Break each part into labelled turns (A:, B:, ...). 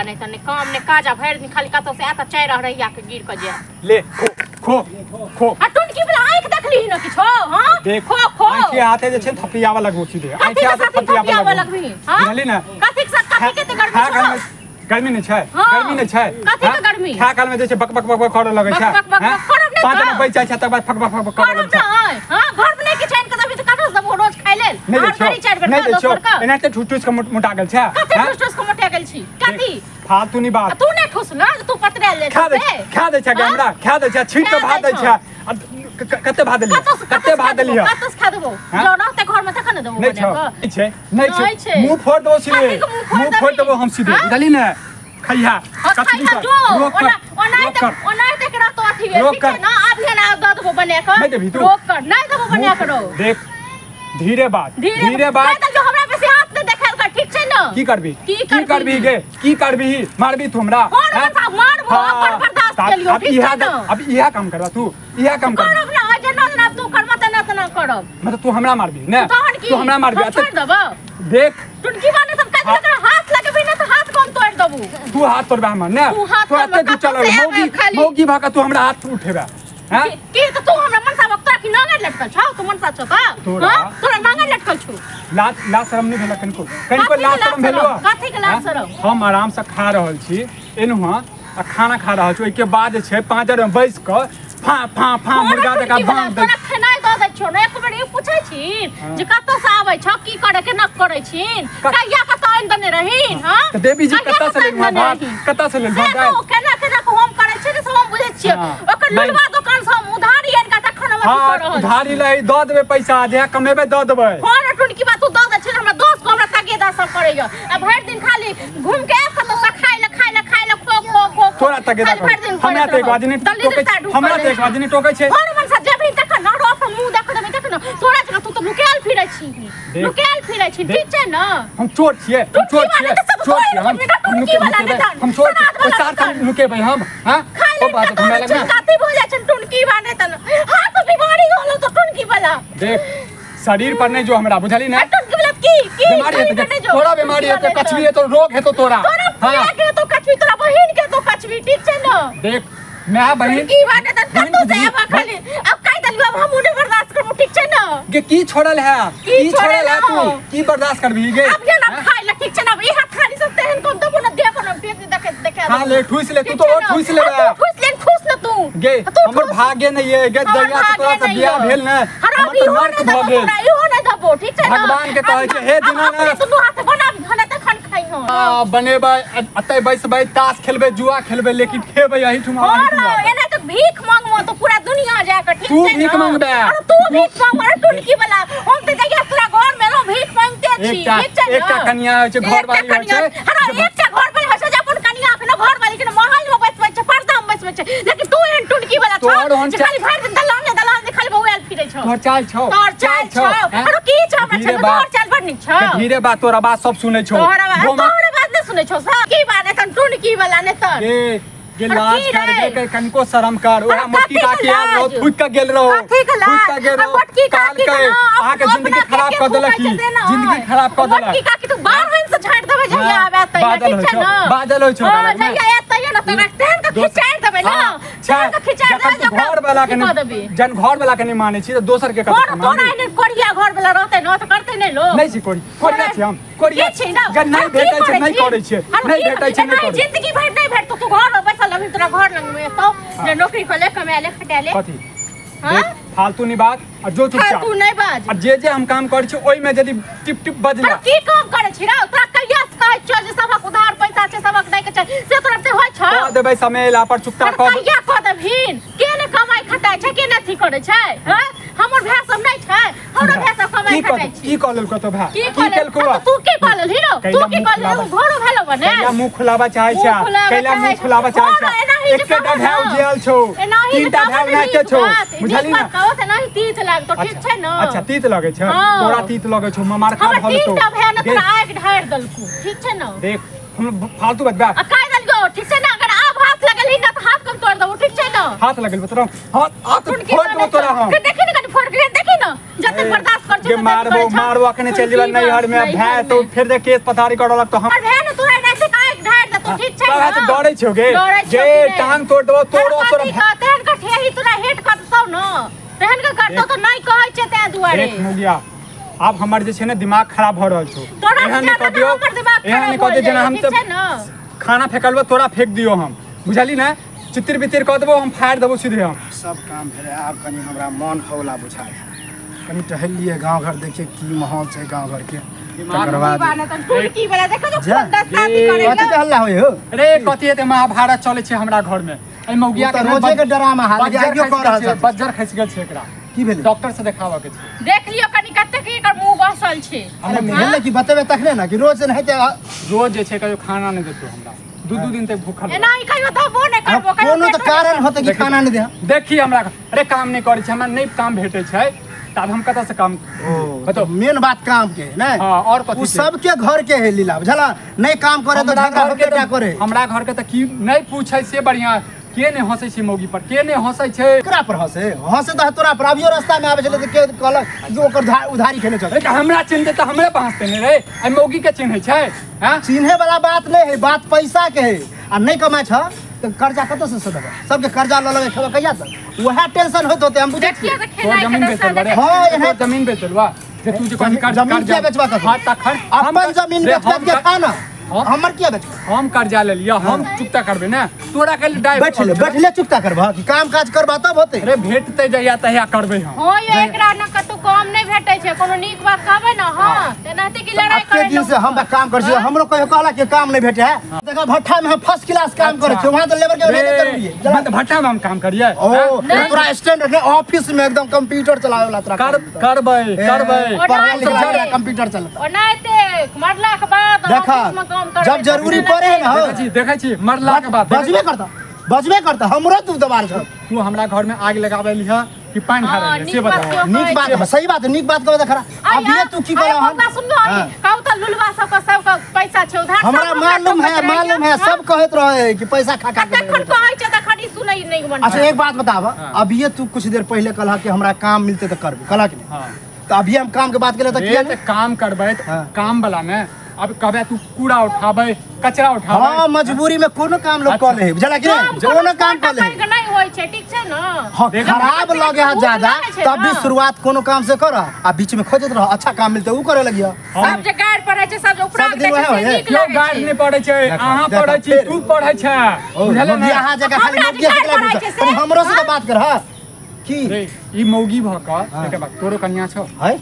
A: नहीं त काम ने काज आ भरि दिन खाली कतौ से आत चाय रह रहिया के गिर के जाय
B: ले खो खो खो
A: आ टुनकी वाला आंख देखली न किछो हां
B: देख
A: खो खो
B: आंखि हाथे जे छै थपियावा लगबो सीधे आंखि हाथे
A: थपियावा लगबी हां
B: बुझली ना
A: कथि के कथि के त गर्मी छौ
B: गर्मी नहीं छै गर्मी नहीं छै
A: कथि के गर्मी
B: खा काल में जे छै बक बक बक बक करऽ लगै छै
A: बक बक बक करब
B: 5 मिनट बैठ जाइ छै तकर बाद फक फक फक करऽ लगै छै
A: हां घर में नहीं किछ आनि के देबी त कतौ से रोज खाइ लेल
B: नहीं
A: चारि चारि बेर
B: नहीं छौ एनाहिते ठूस ठूस के मोटा गेल छै
A: कथि ठूस ठूस के मोटा गेल छी कथि
B: फालतू नहीं बात
A: तू नहीं ठूस ना तू पतरायल ले
B: खा दे छै हमरा खा दे छै छीट के भात दै छै कते भात देलियै कते भात देलियै
A: कते खा देबो जो रहते घर में तखन देबो
B: नहीं छै नहीं छै मुंह फोड़ देबो सीधे मुंह फोड़ देबो हम सीधे बुझली ने खैहा
A: कथि जो ओना ओना ते के रहतो अथी ठीक छै ना आब ना दऽ देबो बना के रोक कर नहीं देबो बना के रो
B: देख धीरे बात धीरे बात
A: जो हमरा पे से हाथ नहीं देखाल कर ठीक छै ना
B: की करबी की करबी गे की करबी मारबी तू हमरा
A: मारबो अपन बर्दाश्त के लियो ठीक छै ना
B: अब इहा काम करबा तू इहा काम कर
A: करब ना जेना जेना तू करबा तना तना करब
B: मतलब तू हमरा मारबी ना तू हमरा मारबी
A: छोड़ देबो
B: देख
A: टुनकी बाने सब काज कर हाथ लगबी ना तो हाथ कम तोड़ देबू
B: तू हाथ तोड़बा हमर ना
A: तू
B: एते तू चल मौगी मौगी भाका तू हमरा हाथ उठेबा हां
A: की त तू हमरा मनसा वक्ता की नांगर लटकल छौ तू मनसा छौ का हां तोरा नांगर लटकल छौ
B: लाज लाज शरम नहीं भेल कनिको कनिको लाज शरम भेलो
A: कथि के लाज शरम
B: हम आराम से खा रहल छी एनहुआ आ खाना खा रहल छी ओइ के बाद छै पाँजर में बैस क फा फा फा मुर्गा जका बांध
A: दे तोरा खेनाइ दऽ दै छौ ने एक बेर ई पूछै छी जे कतऽ से आबै छौ की करे के न करै छी कहिया कतऽ आनि देने रहीन हां
B: त देवी जी कतऽ से लेलहुँ भात कतऽ से लेलहुँ
A: दालि केना केना के हम करै छी से हम बुझै छियै ओकर लुलवा दोकान से हम उधारी आनि के तखन हम अथी कर रहल
B: उधारी लै दऽ देबै पैसा जे कमेबै दऽ देबै
A: फोन टुनकी बात तू दऽ दै छी हमरा दोस्त को हमरा तगेदा सब करैया आ भरि दिन खाली घूम के आबि कतऽ से खाइ ले खाइ ले खाइ ले खो खो खो
B: तोरा तगेदा हमरा त एक बात नहीं टोकै हमरा त एक बात नहीं टोकै छै
A: और मन से जेबही तखन न रो अपन मुंह देख देबही तखन तोरा जगह तू त लुकायल फिरै छी लुकायल फिरै छी ठीक छै न
B: हम चोर छियै हम चोर छियै चोर छियै हम नुकेबै हम चोर पैसा हम नुकेबै हम हां
A: ओ बात हमरा लग काती भऽ जाइ छै टुनकी बाने तन हां तो बीमारी होलो तो टुनकी वाला
B: देख शरीर पर नहीं जो हमरा बुझली ना
A: टुनकी वाला की की
B: बीमारी है तोरा बीमारी है तो कछुई है तो रोग है तो तोरा
A: तोरा पिया के तो कछुई तोरा बहिन के तो कछुई ठीक छै न
B: देख मैं बहिन
A: की बात है कतौ से आबा खाली अब काई दलियो अब हम उने बर्दाश्त करबो ठीक छै न
B: गे की छोड़ल है की छोड़ल है तू की बर्दाश्त करबी गे
A: अब ये ना खाइ ल ठीक छै न ई हाथ खाली सब तेहन कोन देबो न देबो न देख देख देख
B: खा ले ठुस ले तू तो और ठुस ले
A: तू ठुस ले ठुस ले तू
B: गे हमर भाग्य नहीं है गे जहिया से तोरा से बियाह भेल न
A: हमर
B: तो नर्क भ गेल
A: इहो न देबो ठीक छै न
B: भगवान के कहै छै हे दीनानाथ
A: दुनू हाथ बनाबी हने तखन खाइ हो
B: आ बनेबै अतै बैसबै ताश खेलबै जुआ खेलबै लेकिन खेबै एहिठुमा
A: और एना तो भीख मांगबो तो पूरा दुनिया जा के ठीक
B: तू
A: छै
B: भीख मांगबे
A: अरे तू भीख मांग अरे टुनकी वाला हम त जहिया तोरा घर में एलौ भीख मांगते छी ठीक छै
B: एकटा कन्या होइ छै घर वाली होइ छै
A: अरे एकटा घर वाली होइ छै जे अपन कन्या के न घर वाली के न महल में बैसबै छै पर्दा में बैसबै छै लेकिन तू एहन टुनकी वाला छौ जे खाली भरि दिन दलान ने दलान ने खाली बौआल फिरै छौ
B: तोहर चाल छौ
A: तोहर चाल छौ अरे की छौ हमरा छै तोहर चाल बड़ नीक छौ
B: धीरे बात तोरा बात सब सुनै छौ
A: तोहर आवाज नहि सुनै छौ सब की बात ने तन टुनकी वाला ने तन
B: ए गे लाज कर गे कनिको शरम कर ओहा मोटकी काकी आयल रहो थूक के गेल रहो
A: कथी के लाज
B: थूक के गेल रहो
A: मोटकी काकी के
B: अहाँ के जिंदगी खराब क देलक की जिंदगी खराब क देलक
A: मोटकी काकी तू बाहर से छाड़ देबे जहिया आबे तहिया ठीक छै न
B: बादल होइ छौ
A: हां जहिया आयत तहिया न तोरा तेहन के खिचाड़ देबे न तेहन के खिचाड़ देबे
B: घर वाला के जन घर वाला के नहीं मानै छी त दोसर के
A: कथि तोरा एने कोरिया घर वाला रहतै न त करतै नै लोग
B: नै छी कोरी कोरिया छी हम कोरिया
A: छी न
B: जन नै भेटै छै नै करै छै नै भेटै छै नै करै
A: जिंदगी भरि नै भेटतौ तू घर में बैसल अभी तोरा घर लग में एतौ जे नौकरी कर ले कमा ले खटा ले
B: कथि देख फालतू नहीं बात आ जो चुपचाप
A: फालतू नहीं बाज
B: आ जे जे हम काम करै छी ओइ में यदि टिप टिप बजला
A: की काम करै छी रे तोरा कहिया से कहै छियौ जे सबक उधार पैसा छै सबक दै के छै से तोरा से होइ छौ
B: कह देबै समय एला पर चुकता
A: कह कहिया कह देबहिन के ने कमाइ खटाइ छै के ने अथी करै छै हँ हमर भाय सब नहि छै हमरो भाय सब कमाइ खटाइ छै
B: की कह लेलको तो भाय की केलको
A: तू की कह लेलही रो तू की कह लेलही घरो भेलो बने
B: कैला मुंह खुलावा चाहै छै कैला मुंह खुलावा चाहै छै एकटा भाय उजियल छौ तीनटा भाय ना के छौ बुझली ना
A: कहो त नहीं तीत लागतो ठीक छै न
B: अच्छा तीत लगै छै तोरा तीत लगै छौ मार खा
A: भल तो तीनटा भाय न तोरा आगि ढारि देलकू ठीक छै न
B: देख हम फालतू बजबा
A: आ काई देलको ठीक छै न अगर आब हाथ लगलही न त हाथ कम तोड़ देबो ठीक छै न
B: हाथ लगल तोरा हाथ हाथ फोड़ देबो तोरा हम
A: के देखी न कनी फोड़ के देखी न जते बर्दाश्त कर
B: के मारबो मारबो अखने चलि जेबै नैहर में भाय तो फेर दे केस पथारी करऽ लगतो हम
A: भाय न तोरा एनाहिते आगि ढारि देतो तू ठीक छै
B: ना तोरा डरै छौ गे गे टांग तोड़ देबो तोरो तोरा
A: तेहन के ठेही तोरा हेट करतौ न तेहन के करतौ त नै कहै छै तै दुआरे।
B: देख मुगिया आब हमर जे छै ने दिमाग खराब भ रहल छौ एहन नै कह दियो एहन नै कह दियो जेना हम त खाना फेकलबो तोरा फेक दियो हम बुझली ना चितिर बितिर कह देबो हम फाड़ देबो सीधे हम।
C: सब काम भेलै आब कनी हमरा मन हौला बुझाय कनी टहल लिए गांव घर देखिए की माहौल छै गांव घर के तकर बाद
A: टुनकी वाला देखो तो खुद 10 शादी करे
C: कथि के हल्ला होय हो।
B: अरे कथि हेतै महाभारत चलै छै हमरा घर में एहि मौगिया के
C: रोजे के डरामा हाल आइयो कह रहल छै
B: बज्जर खसि गेल छै एकरा
C: की भेलै
B: डॉक्टर से देखाबऽ के छै
A: देख लियो कनी कते के एकर मुंह बसल छै।
C: अरे भेलै की बतेबे तखने ना कि रोज नै हेतै
B: रोज जे छै कहियो खाना नै देतौ हमरा दू दू दिन तक भूखल
A: एना ही कहियो देबो नै करबो कहियो
C: कोनो त कारण होतै कि खाना नै दे
B: देखी हमरा। अरे काम नै करै छै हमरा नै काम भेटै छै तब हम कतऽ से काम
C: बताओ मेन बात काम के नै।
B: हां और कथि
C: उ सबके घर के है लीला बुझला नै काम करे त झगड़ा होके टा करे
B: हमरा घर के त की नै पूछै से बढ़िया के नै हंसै छै मौगी पर के नै हंसै छै
C: केकरा पर हंसे हंसे त तोरा पर अभियो रास्ता में आबै छलै त के कहलक जे ओकर उधारी खेने चल
B: अरे हमरा चिन्हते त हमरे पर हंसते नै रे आ मौगी के चिन्है छै हां
C: चिन्हे वाला बात नै है बात पैसा के है आ नै कमाय छ त कर्जा कतऽ से सधबा सबके कर्जा ल लगे खेबा कहिया तक वएह टेंशन होत होते हम बुझै
A: छियै
B: तोर जमीन बेचल बरे। हां एहे जमीन बेचल बा जे तू जे कहीं कर्जा
C: जमीन किया बेचबा त
B: हां तखन
C: अपन जमीन बेच के खाना हमर किया बेचबा
B: हम कर्जा ले लिया हम चुकता करबे ना तोरा के डाय
C: बैठले बैठले चुकता करबा कि काम काज करबा तब होते।
B: अरे भेटते जहिया तहिया करबे हम।
A: हां यो एकरा न कतौ काम नै भेटै छै कोनो नीक बात कहबै न हां तेनाते की लड़ाई करै
C: दिन से हम काम कर छी हमरो कहियो कहला कि काम नै भेटे है देखा भट्ठा में हम फर्स्ट क्लास काम करै छी वहां त लेबर के नहीं जरूरी है
B: मत भट्ठा में हम काम करिए
C: ओ तोरा स्टैंडर्ड ने ऑफिस में एकदम कंप्यूटर चलावे वाला तोरा
B: करबै करबै
C: पढ़ल लिखल कंप्यूटर चलता
A: ओनाते मरला के बाद ऑफिस में काम करबै
C: जब जरूरी पड़े है ना
B: देखै छी मरला के बाद
C: बजबे करता बजबे करता हमरो तू दबार छ
B: तू हमरा घर में आग लगाबै लिहा कि पानि ढारै लिहा से बताओ।
C: नीक बात सही बात नीक बात कहबे खरा अब ये तू की कहला
A: हम सुन कहू त लुलवा सब के पैसा छै उधार
C: हमरा मालूम है सब कहत रहे कि पैसा खा खा
A: तखन कहै छै तखन ई सुनै नै मन।
C: अच्छा एक बात बताब अब ये तू कुछ देर पहले कहला कि हमरा काम मिलते त करबे कहला कि नहीं त अभी हम काम के बात केले त किया
B: त काम करबै काम वाला ने अब कहबे तू कूड़ा उठाबै कचरा उठाबै।
C: हां मजबूरी में कोनो काम लोग कर ले बुझला कि नहीं कोनो काम कर ले
A: नहीं होय छै ठीक छै ना।
C: हां खराब लगे है ज्यादा तब भी शुरुआत कोनो काम से कर आ बीच में खोजत रह अच्छा काम मिलते उ करे लगिया
A: सब जे गाड़ पड़ै छै सब उपरा के नीक
B: लगे गाड़ नै पड़ै छै अहां पड़ै छी तू पड़ै छै बुझले ना
C: अहां जगह खाली मौगी से पूछ हमरो से बात कर। हां की
B: रे ई मौगी भ क एकर बात तोरो कन्या छौ
C: है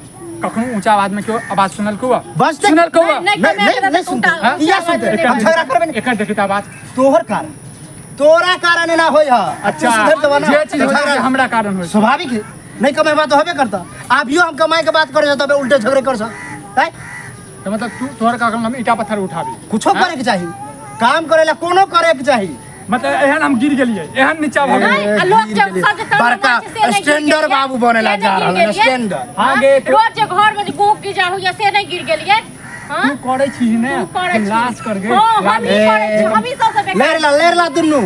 B: कखनो ऊंचा आवाज में क्यों आवाज सुनल को
C: बस
B: सुनल को
C: नहीं नहीं नहीं सुनते किया सुनते हम झगड़ा करबे नहीं
B: एकर देखित आवाज
C: तोहर कारण तोरा कारण ना होय ह।
B: अच्छा
C: सुधर जवाना
B: जे चीज होय हमरा कारण होय
C: स्वाभाविक है नहीं कमाए बात होबे करता अभियो हम कमाए के बात करे तबे उल्टे झगड़े कर छ हैं
B: त मतलब तू तोहर कारण हम ईटा पत्थर उठाबी
C: कुछो करे के चाही काम करेला कोनो करे के चाही
B: मतलब एहन हम गिर गेलियै एहन नीचा भ गेलियै
A: आ लोग जब सब जे
C: बड़का स्टैंडर्ड बाबू बनेला जा रहल है स्टैंडर्ड।
B: हां गे
A: रोज जे घर में जे गूं गिजा होइया से नहीं गिर गेलियै। हां
B: तू करै छी ने लाश कर गे
A: हां हम ही करै छी हम ही सबसे बेकार
C: लेरला लेरला दुन्नू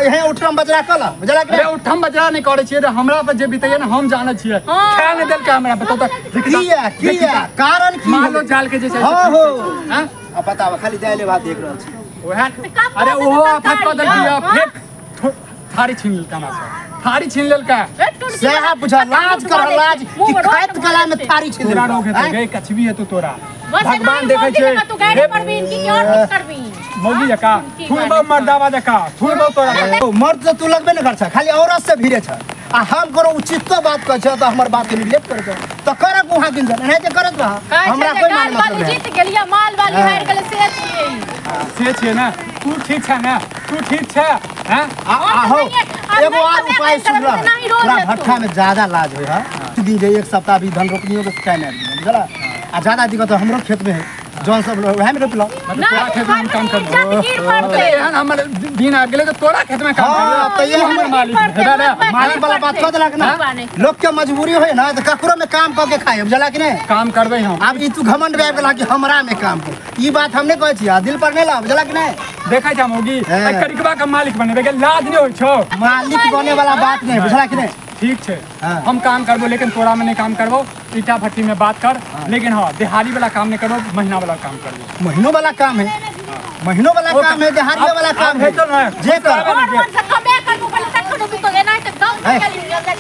C: एहे उठम बजरा कला बुझला कि
B: अरे उठम बजरा नहीं करै छियै हमरा पर जे बीतैया ने हम जानै छियै खाय नै देलकै हमरा बताउ त
C: किया किया कारण की
B: मालो जाल के जे छै
C: हां हो
B: हां
C: अब बताव खाली दाइले भात देख रहल छी
B: ओहे। अरे ओहो आफत कऽ देलकै फेक थारी छीन लेलकै हमरा से थारी छीन लेलकै
C: सएह बुझा लाज कर लाज कि खाइत कला में थारी छीन
B: तोरा रोग हेतै गे कछबी हेतौ तोरा भगवान देखै छै
A: तू गाड़ी परबी की और कुछ करबी
B: मौगी जका थुरबो मर्दावा जका थुरबो तोरा
C: मर्द से तू लगबे न कर छ खाली औरत से भिड़े छ आ हम करो उचित बात कहै छ त हमर बात के निग्लेक्ट करै छ त करब वहां दिन जन एनाहिते करत रह हमरा कोई मान मतलब नहीं
A: जीत गेलिया माल वाली हार गेलै से छियै
B: से छियै ना तू ठीक छ ना तू ठीक छ हैं
C: आहो एगो और उपाय सुन रहा तोरा भट्ठा में ज्यादा लाज होय है दिन जे एक सप्ताह भी धन रोपनियो के टाइम आबि गेल बुझला आ ज्यादा दिक्कत हमरो खेत में है जौन सब वएह में रोपलो
B: तोरा खेत में काम कर एहन हमर दिन आबि गेलै त तोरा खेत में काम
C: हां त ये
B: हमर मालिक
C: मालिक वाला बात कह देलक ना लोक के मजबूरी होय ना त ककरो में काम क के खाए बुझला कि नहीं
B: काम करबै हम
C: आब ई तू घमंड में आबि गेला कि हमरा में काम कर ई बात हम नहीं कहै छी आ दिल पर नहीं ला बुझला कि नहीं
B: देखै छ मौगी करिकबा के मालिक बनेबै के लाज नहीं होय छौ
C: मालिक बने वाला बात नहीं बुझला कि नहीं
B: ठीक छै हम काम करबो लेकिन तोरा में नहीं काम करबो ईटा भट्टी में बात कर लेकिन हाँ दिहाड़ी वाला काम नहीं करबो महीना वाला काम करबो
C: महीनों वाला काम है महीनों वाला काम है, दिहाड़ियों वाला काम है, जे कर
A: और मन से कमे करबो पहिले तखन तू तो एना के दम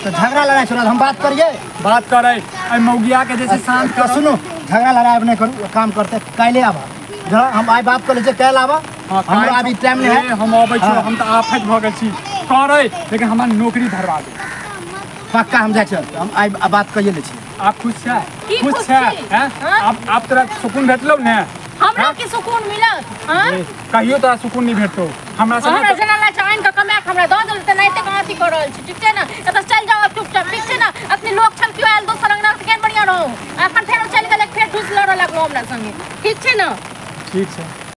C: तो झगड़ा लड़ाई छोड़ा, हम बात करिए,
B: बात करे ए मौगिया के जैसे शांत
C: कर। सुनो झगड़ा लड़ाई नहीं करू, काम करते काल्हि आबा, जरा हम आइ बात कर ले काल्हि आबा, हमरा अभी टाइम नहीं है,
B: हम अबै छी, हम त आफत भ गेल छी करे, लेकिन हमरा नौकरी धरवा दे
C: पक्का, हम जाइ छी, हम आइ बात कहिए ले छी।
B: आप खुश छै? खुश छै हैं? आप तोरा सुकून भेटलौ ने?
A: हमरा के सुकून मिलत? हां
B: कहियो तोरा सुकून नहीं भेटतो हमरा से।
A: हमरा जना ला चाइन के कमा के हमरा the देल त नहीं त अथी कर रहल छी, ठीक छै ना? एतऽ चल जाओ चुपचाप, ठीक छै ना? अपने लोक छल क्यों आयल दोसर अंगना त केन बढ़िया रहो, अखन फेर चल गेल, फेर ठुस लड़ लगलो हमरा संगे, ठीक छै ना?
B: ठीक छै।